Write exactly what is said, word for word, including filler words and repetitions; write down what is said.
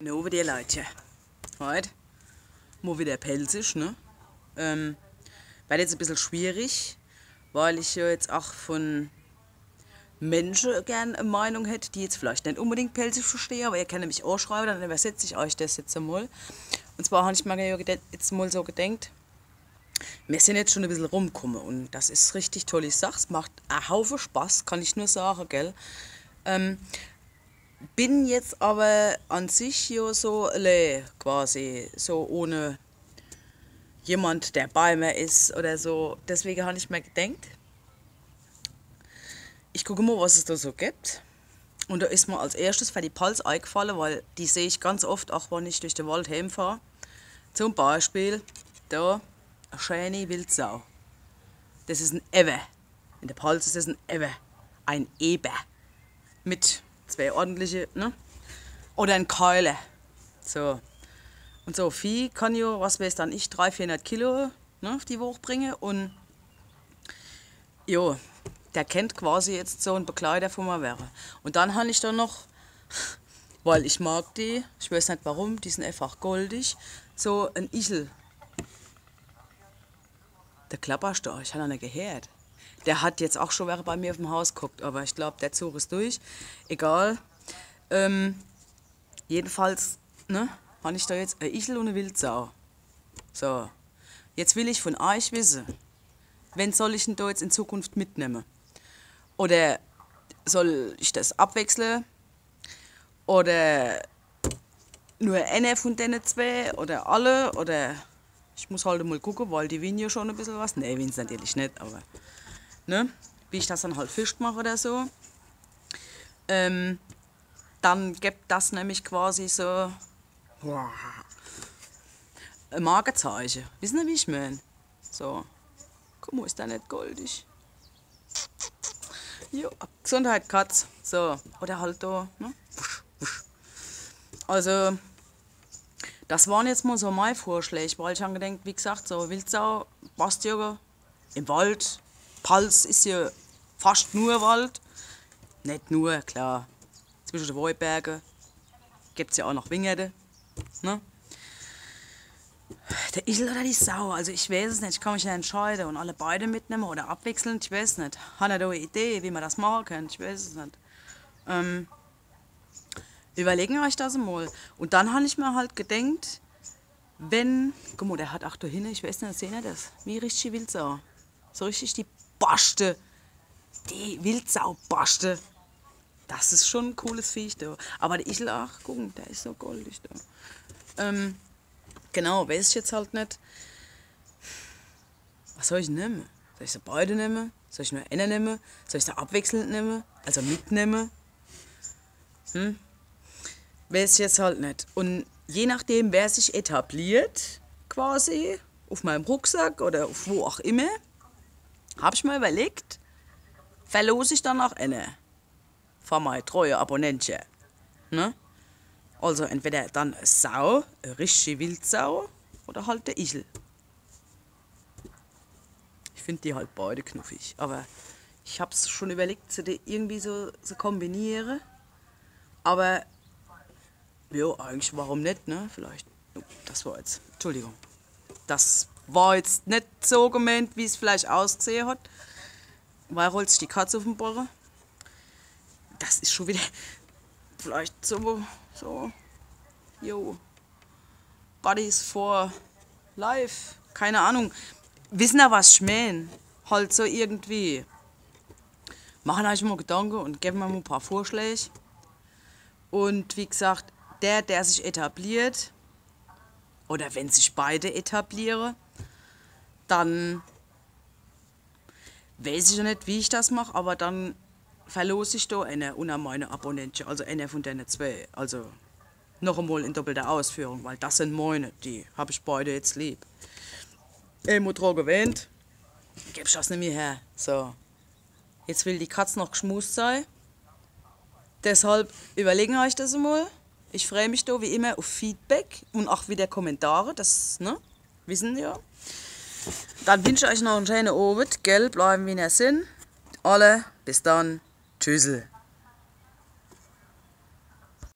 No, wie die Leute. Heit. Mo wieder Pälzisch, ne? Ähm, werd jetzt e bissel schwierig, weil ich ja jetzt ach von Mensche gern e Meinung hätt, die jetzt vielleicht net unbedingt Pälzisch verstehe, aber ihr kennt mich aaschreibe, dann übersetz ich euch das jetzt emol. Und zwar han ich mir ja gede- jetzt mol so gedenkt, mir sin jetzt schon e bissel rumkomme und das is richtig toll. Ich sag's, macht e Haufe Spaß, kann ich nur sage, gell? Ähm, bin jetzt aber an sich ja so allee quasi, so ohne jemand, der bei mir is oder so. Deswege han ich mir gedenkt, ich gucke mo, was es da so gibt. Und da is mir als erschtes für die Palz eigefalle, weil die seh ich ganz oft, ach wann ich durch de Wald heimfahr. Zum Beispiel da e scheeni Wildsau. Das is en Ewer. In de Palz is das en Ewer. Ein Eber. Mit zwei ordentliche, ne? Oder en Keiler. So. Und so Vieh kann jo, was weiß dann ich, drei, vierhundert Kilo, ne, die Woch bringe. Und jo, der kennt quasi jetzt so en Begleiter von mir wäre. Und dann han ich da noch, weil ich mag die, ich weiß net warum, die sin einfach goldig, so en Ichel. Der Klapperstorch, ich han noch net gehört. Der hat jetzt ach schon wäre bei mir auf dem Haus geguckt, aber ich glaub, der Zug is durch. Egal. Ähm, jedenfalls, ne, han ich da jetzt e Ichel und e Wildsau. So, jetzt will ich von euch wisse, wen soll ich denn da jetzt in Zukunft mitnemme? Oder soll ich das abwechsle? Oder nur einer von dene zwei oder alle? Oder ich muss halt mal gucke, weil die wiegen ja schon e bissel was. Nee, wiegen's natürlich net, aber, ne, wie ich das dann halt festmach oder so. Ähm, dann gibt das nämlich quasi so e Markezeiche. Wissen ihr, wie ich mein? So. Guck mo, is der net goldig? Jo, Gesundheit, Katz. So, oder halt da, ne? Wusch, wusch. Also, das waren jetzt mal so meine Vorschläge, weil ich han gedenkt, wie gesagt, so Wildsau, Bastjürge, im Wald, Palz is ja fast nur Wald. Net nur, klar. Zwischen de Woiberge gibt's ja auch noch Wingerte, ne? Der Ichel oder die Sau, also ich weiß es net, ich kann mich net entscheide. Und alle beide mitnemme oder abwechselnd, ich weiß net. Han ihr da e Idee, wie man das mache kann? Ich weiß es net. Ähm, überlegen euch das mal. Und dann han ich mir halt gedenkt, wenn, guck mo, der hat ach da hinne, ich weiß net, sehen ihr das? Wie richtig Wildsau. So richtig die Baschte. Die Wildsau-Baschte. Das is schon e cooles Viech da. Aber der Ichel, ach, gucken, der is so goldig da. Ähm, genau, weiß ich jetzt halt net. Was soll ich nemme? Soll ich se beide nemme? Soll ich nur einer nemme? Soll ich se abwechselnd nemme? Also mitnemme? Hm? Weiß ich jetzt halt net. Und je nachdem, wer sich etabliert, quasi, auf meinem Rucksack oder auf wo auch immer, hab ich mir überlegt, verlos ich dann auch einer von meine treue Abonnentche. Ne? Also entweder dann e Sau, e richtige Wildsau, oder halt der Ichel. Ich find die halt beide knuffig, aber ich hab's schon überlegt, sie die irgendwie so zu kombiniere. Aber ja, eigentlich, warum net, ne? Vielleicht. Oh, das war jetzt, Entschuldigung. Das war jetzt net so gemeint, wie es vielleicht ausgesehen hat. Weil rollt sich die Katz auf dem Boden. Das is schon wieder vielleicht so, so, jo, Buddies for Life. Keine Ahnung. Wissen ihr, was ich mein? Halt so irgendwie. Machen euch mal Gedanken und geben mir mal ein paar Vorschläge. Und wie gesagt, der, der sich etabliert, oder wenn sich beide etablieren, dann weiß ich ja net, wie ich das mach, aber dann verlos ich da einer unter meine Abonnenten, also einer von denen zwei. Also noch einmal in doppelter Ausführung, weil das sind meine, die hab ich beide jetzt lieb. Einmal dran gewöhnt, geb ich das nimmer her. So. Jetzt will die Katz noch geschmust sein. Deshalb überlegen euch das einmal. Ich freue mich da wie immer auf Feedback und auch wieder Kommentare. Das, ne? Wissen ja. Dann wünsche ich euch noch einen schönen Abend. Gell, bleiben wie ihr sind. Alle, bis dann. Tschüssel.